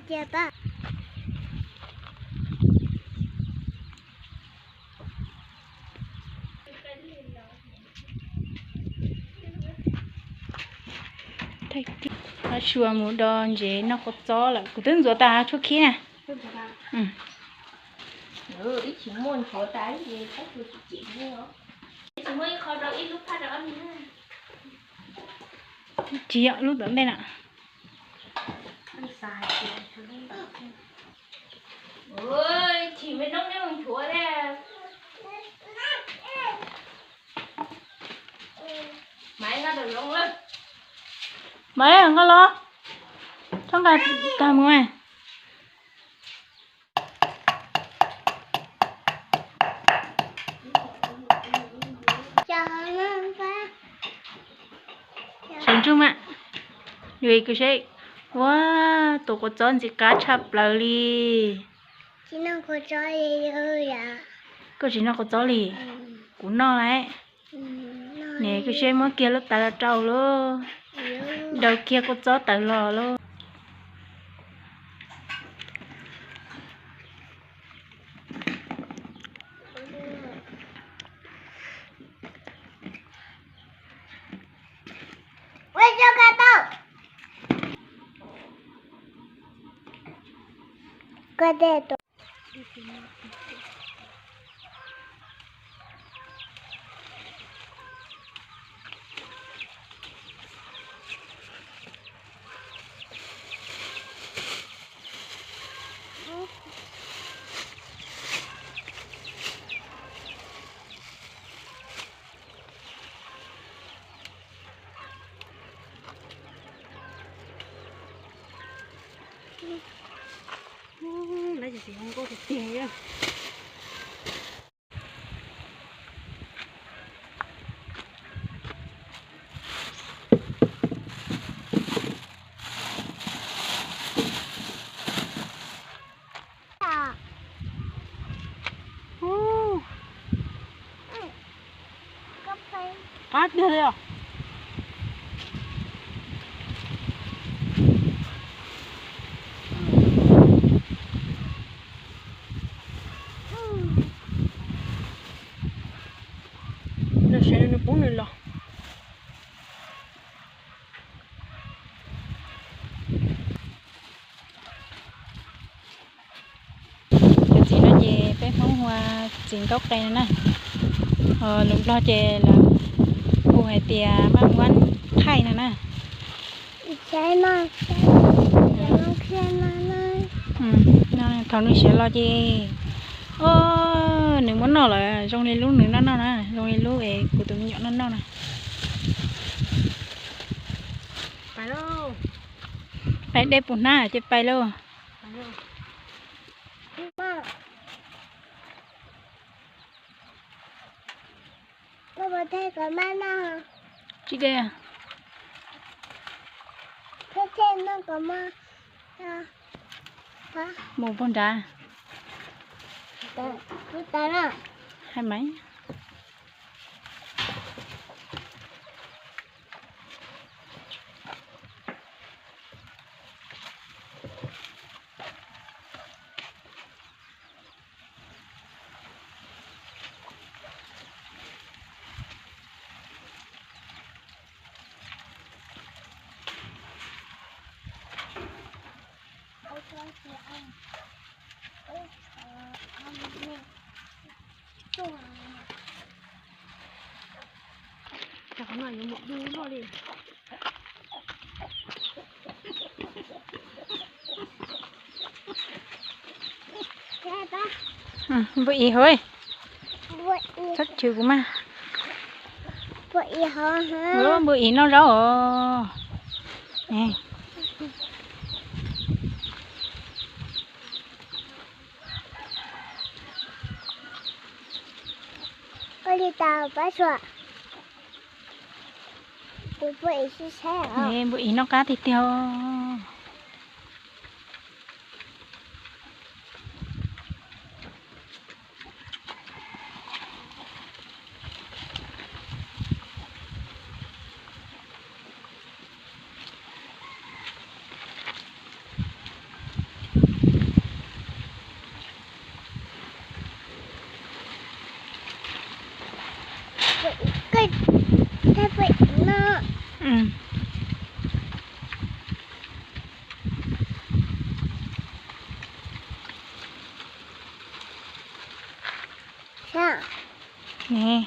Cia pab. Ab, Sua mus do ntsev noj kua txob lawm, kuv twb ntxuav tas tshuab khib na. Tsis yog lub tom ntej na. Maiv, nqa los, txhob nqa tag mus. Saum ntsuj mas, yuav kuv seb, ua, tus kua txob ntxim qab tshaj plaws li. Koj tsis noj kua txob li? Kuv noj lawm. Niam, kuv seb muab kiag lub taws los rau lauj. Daws kiag kua txob tawm los lauj. Lawv tsis hu nkauj tiag tiag. Qab tiag li os. Nws sawv nws poob nws los. Cov txiv no ces peb Hmoob hu ua txiv nkaub qe no na, ho lus Nplog ces lawv hu hais tias maj muab thaij no na. Thaum nws siav los ces, o, nws muab noj lawm, zoo li lub nws noj noj na, zoo li lub es kuv tus me nyuam noj noj na. Pais dej puv hnab ces pais lauj. Tsis dej. Mus puag nrad. Hais mas. Cov no yuav mus du luaj li. Npua ib hov, txhob chwv kuv mas. Npua ib noj zaub os. Ua li cas pab Suav, tus npua ib sib saib os. Npua ib noj qab tiag tiag. Ne.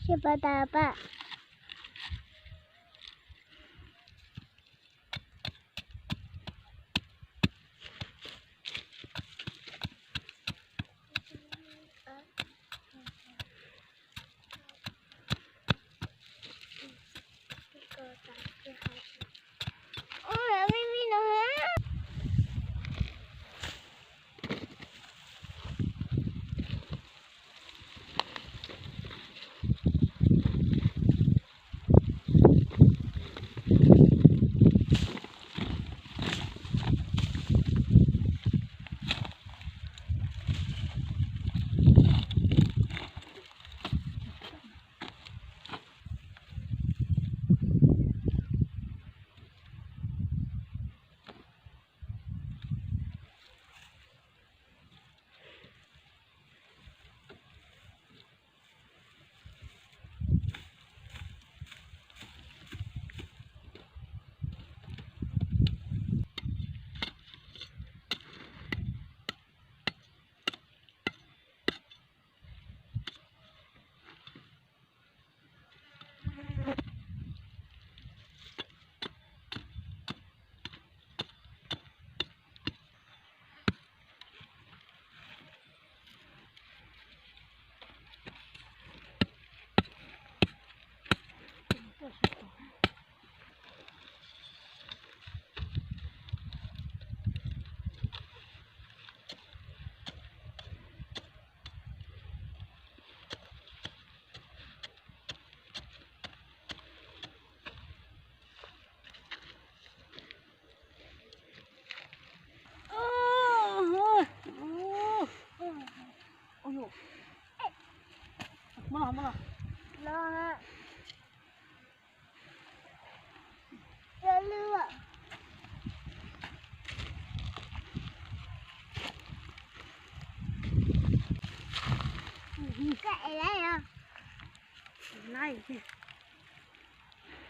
Sib pab tas pab.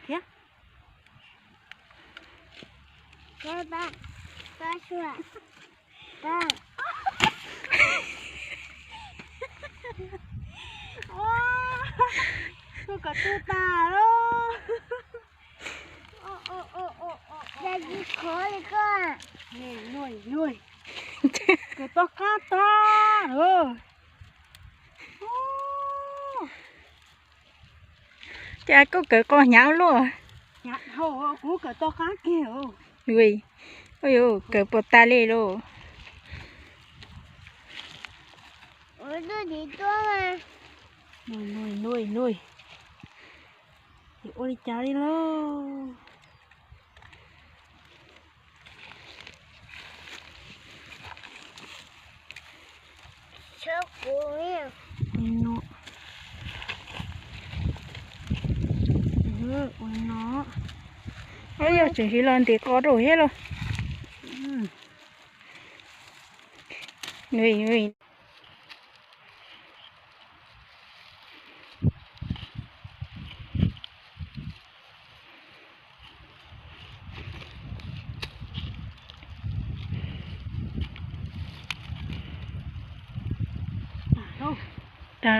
Thiab. Pab, pab sua, pab. Koj kom tu tas lawm. Yog tsis khov li koj. Kawm toj qab tag lawm. Cas koj kawm qos hnyav luaj. Kuv kawm toj qab kiag. Ui, ui, kawm puas tas li lauj. Ua li cas li lauj? Ua no, yog tseem siv los ntim qos rau thiab lauj.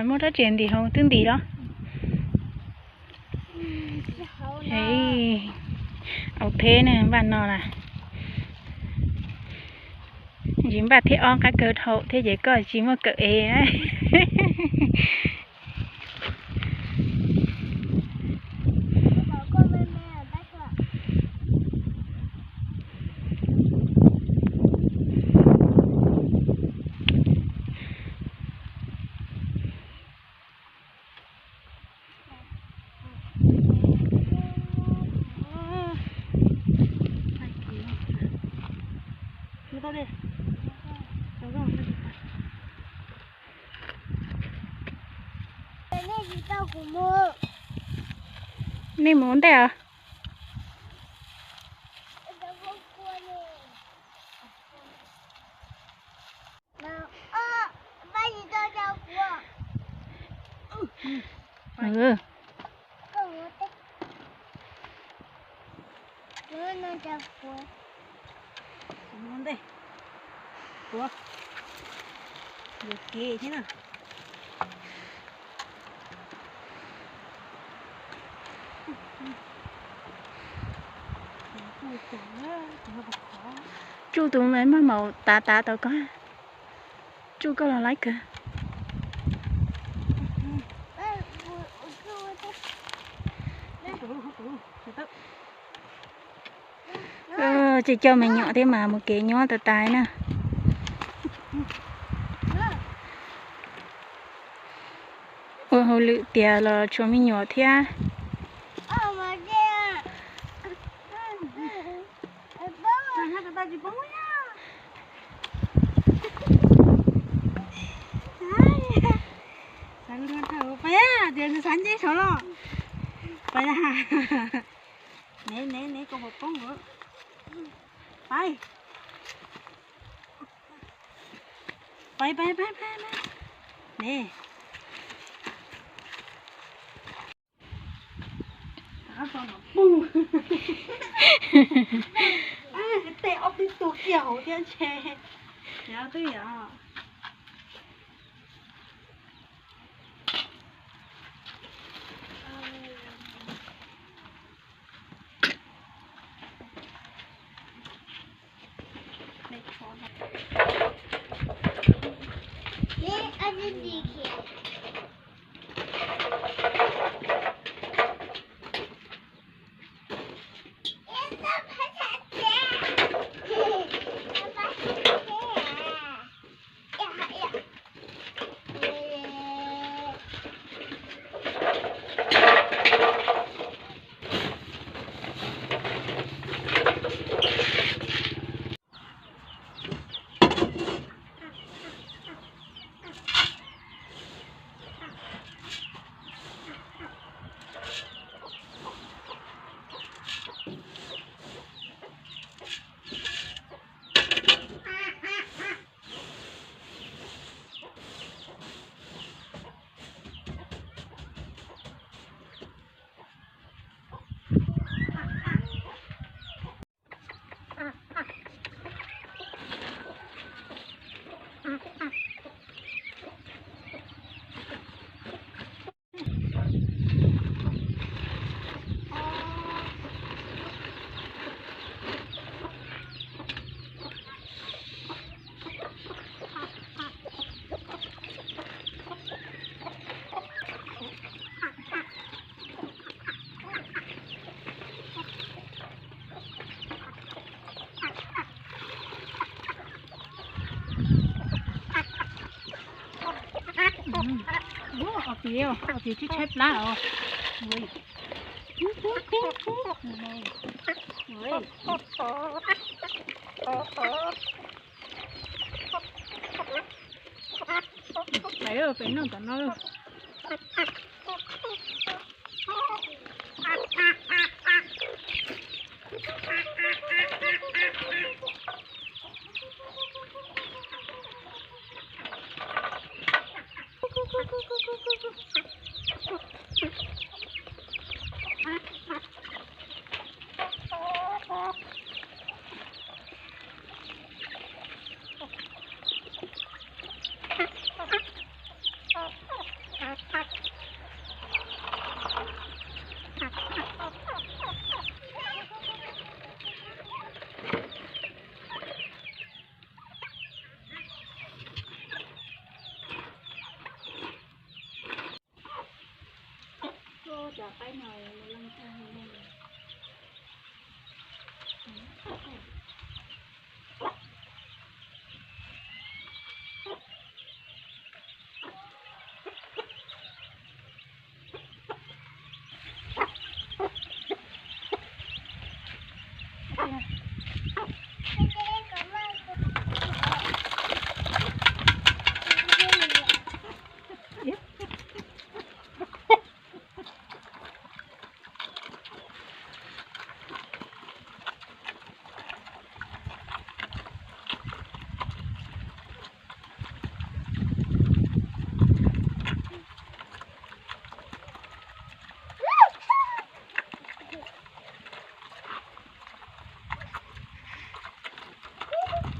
Muab rab riam ntim hauv twb ntim los. Au, pheb ne, npaj no na. Tsis npaj thiab, ob qab kawg dhau thiab ces koj tsis muaj kawm ev. Nej mus ua ntej os. Mus ua ntej, tuav, yuam kev thiab na. Tsuj tus mas maj mam tav tav tau koj. Tsuj koj los laib kawg. Tsis coj me nyuam thiab mas mus kev nyuab tas tas na. Ua hauj lwm tiag los tshuav me nyuam thiab. Pais, tias xav nce saud los. Pais, ne ne ne, koj puas poob lawm. Pais, pais, pais, pais, pais. Ne. Tej ob peb tug kiag hauv thiab ntshe. Twb yog. Tiv tsis tshaib plab os. Pem, pem noj tom no.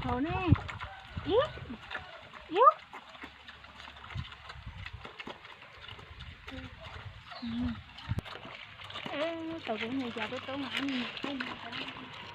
Hauv ne. Ib, ib. Tau kuv mus cov tub tub mas ib mus tub mus tau.